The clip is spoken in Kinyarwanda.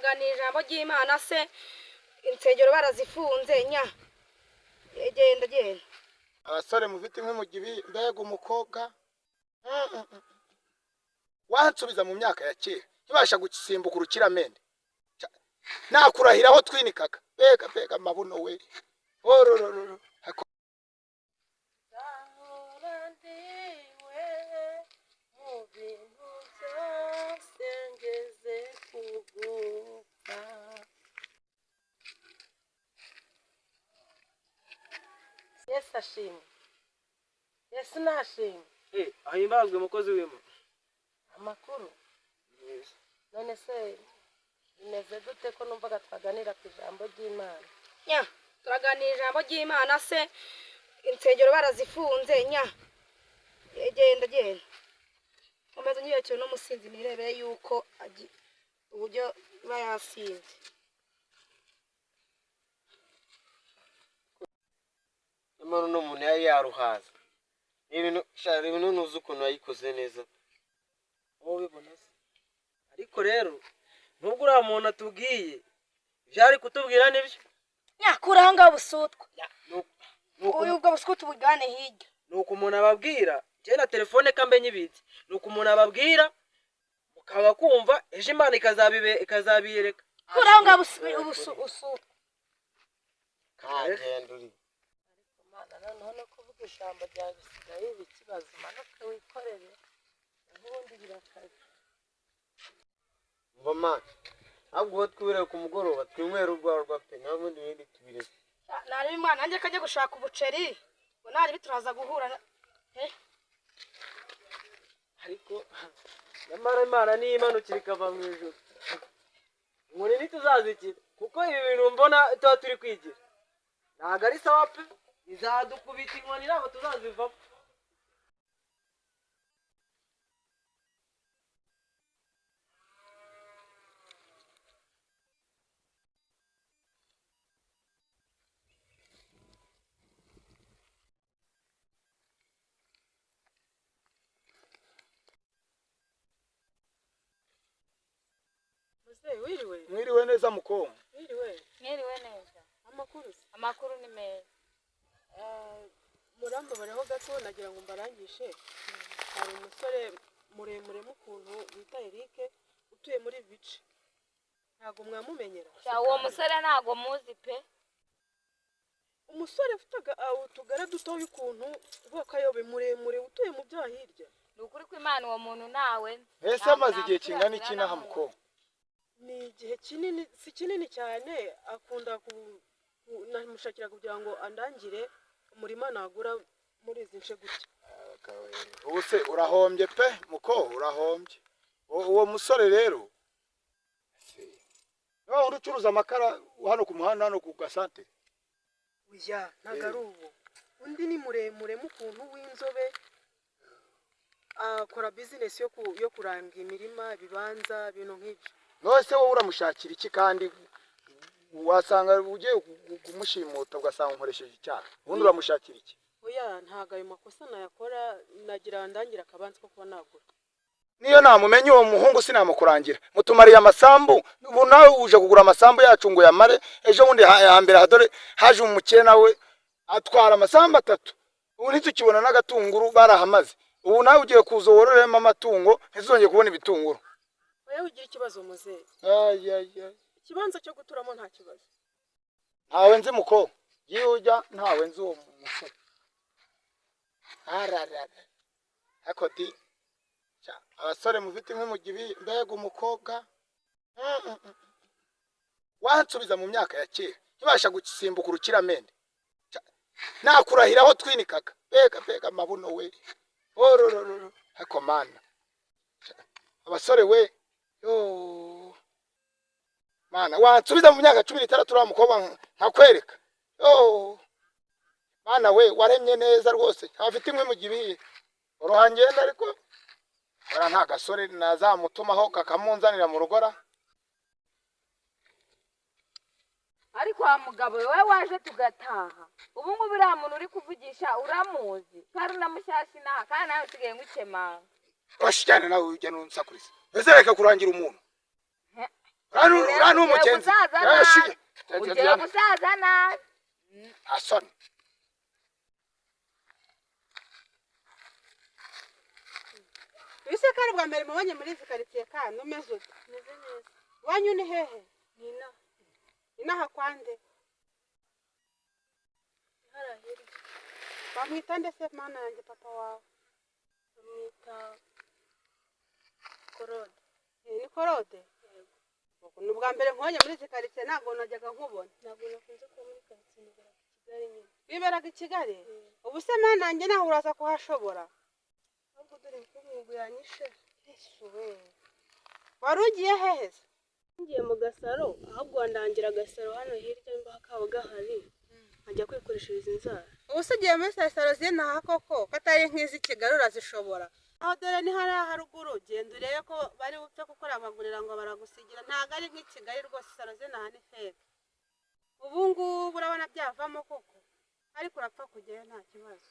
Turaganira ijambo ry'Imana se, insengero barazifunze nya. Genda genda. Abasore mufite inkwi mu gibi, mbega umukobwa. Wansubiza mu myaka ya kera ntibasha gusimbuka urukiramende. Nakurahira aho twinikaga, mbega mbega amabuno we, ororororo. Nzahora ndiwe mu bintu byose ngeze kugupfa. Yesu ashimwe, Yesu nashimwe. Ahimbazwe mukozi w'Imana. Amakuru none se bimeze gute ko numvaga twaganira ku ijambo ry'Imana? Nya, turaganira ijambo ry'Imana se, insengero barazifunze nya. Genda genda. Komeza unyirekere n'umusinzi nirebere yuko uburyo iba yasinze. Nyamara uno muntu yari yaruhaza. Ni ibintu sha, ibintu ntuzi ukuntu yayikoze neza. Wowe ubibona se? Ariko rero nubwo uriya muntu atubwiye ibyo ari kutubwira nibyo. Nya, kura aho ngaho busutwa. Nuko Uyu ubwo busutwa ubujyane hirya. Nuko umuntu ababwira, njyewe na telefone kambe nyibitse. Nuko umuntu ababwira mukaba kumva ejo Imana ikazabiyereka. Kura aho ngaho ubusutwa. Kagenda uri. Mana, noneho no kuvuga ijambo ryawe bisigaye biba ikibazo. Umanuke wikorere, naho ubundi birakaze. Umva man, ahubwo uwo twibere ku mugoroba twinywere urwarwa pe, naho ubundi ibindi tubireke. Nari mwana nanjye kajya gushaka ubuceri. Ngo nari bituraza guhura. Ariko nyamara Imana niyo imanukira ikava mu ijuru, inkoni ntituzazikira, kuko ibi bintu mbona tuba turi kwigira ntabwo ari sawa pe. Izadukubita inkoni ntabwo tuzazivamo. Muzehe, wiriwe? Mwiriwe neza mukobwa. Wiriwe? Mwiriwe neza. Amakuru se? Amakuru ni meza. Murambabareho gato, nagira ngo mbarangishe. Hari umusore muremure mukuntu bita Eric utuye muri ibi bice, ntabwo mwamumenyera? Sha, uwo musore ntago muzi pe. Umusore ufite utugara dutoya ukuntu w'akayobe muremure utuye mu byaha hirya. Ni ukuri ko Imana uwo muntu nawe. Ese amaze igihe kingana iki inaha mukobwa? Ni igihe kinini, si kinini cyane. Akunda namushakira kugira ngo andangire umurima nagura muri izi nce gutya. Ubu se urahombye pe muko, urahombye. Uwo musore rero niba wundi ucuruza amakara hano ku muhanda, hano ku gasantere? Oya, ntabwo ari uwo. Undi ni muremure mukuntu w'inzobe, akora bizinesi yo kuranga imirima, ibibanza, ibintu nk'ibyo. None se wowe uramushakira iki? Kandi wasanga ugiye kumushimuta ugasanga unkoresheje icyaha. Ubundi uramushakira iki? Oya, ntabwo ayo makosa nayakora. Nagira ndangira akabanza ko kuba nagura. Niyo namumenye uwo muhungu sinamukurangira. Mutumariye amasambu, ubu nawe uje kugura amasambu yacu ngo uyamare. Ejo bundi hambere aha dore haje umukire nawe atwara amasambu atatu, ubu ntitukibona n'agatunguru, barahamaze. Ubu nawe ugiye kuza wororeremo amatungo, ntizongere kubona ibitunguru. Oya, ugira ikibazo muzehe. Ay, ay, ay. Ikibanza cyo guturamo nta kibazo. Ntawe nzi muko, iyo ujya ntawe nzi uwo musore. Ararara, ariko di sha, abasore mufite inkwi mu gibi, mbega umukobwa. Wansubiza mu myaka ya kera ntibasha gusimbuka urukiramende. Nakurahira aho twinikaga, mbega mbega amabuno we, ororororo. Ariko mana, abasore we, yo mana, wansubiza mu myaka 16 uriya mukobwa nkakwereka. Yo mana we, waremye neza rwose. Ntafite inkwi mu gibiye uruhangenda, ariko ora nta gasore nazamutumaho kakamunzanira mu rugora. Ariko wa mugabo wowe waje tugataha, ubu ngubu uriya muntu uri kuvugisha uramuzi kandi unamushyashya inaha, kandi nawe usigaye ngukemanga. Washi cyane nawe ujya nunsakuriza. Ese reka kurangira umuntu. Uriya ni Ugiye umugenzi. gusaza Eh, nabi. shige. Ugiye gusaza nabi. Asoni. Ese ko ari ubwa mbere mubonye muri izi karitsiye kandi umeze ute? Meze neza. Iwanyu ni hehe? Ni inaha. Inaha kwande? Hariya hirya. Bamwita nde se mana yanjye papa wawe? Bamwita Korode. Eh, ni Korode? Ni ubwa mbere nkubonye muri izi karitsiye, ntabwo najyaga nkubona. Ntabwo nakunze kuba muri karitsiye, niberaga i Kigali nyine. Wiberaga i Kigali? Ubu se mana yanjye nawe uraza kuhashobora? Ahubwo dore inkungu yanyishe. Yesu we. Wari ugiye hehe se? Ngiye mu gasaro, ahubwo wandangira agasaro hano hirya mba kaba gahari, nkajya kwikoreshereza inzara. Ubu se ugiye muri salo z'inaha koko ko atari nk'iz'i Kigali urazishobora? Aho dore ni hariya haruguru, genda urebe ko bari bupfe kukurabagurira ngo baragusigira, ntabwo ari nk'i Kigali rwose, salo z'inaha ni feke. Ubu ngubu urabona byavamo koko, ariko urapfa kujyayo nta kibazo.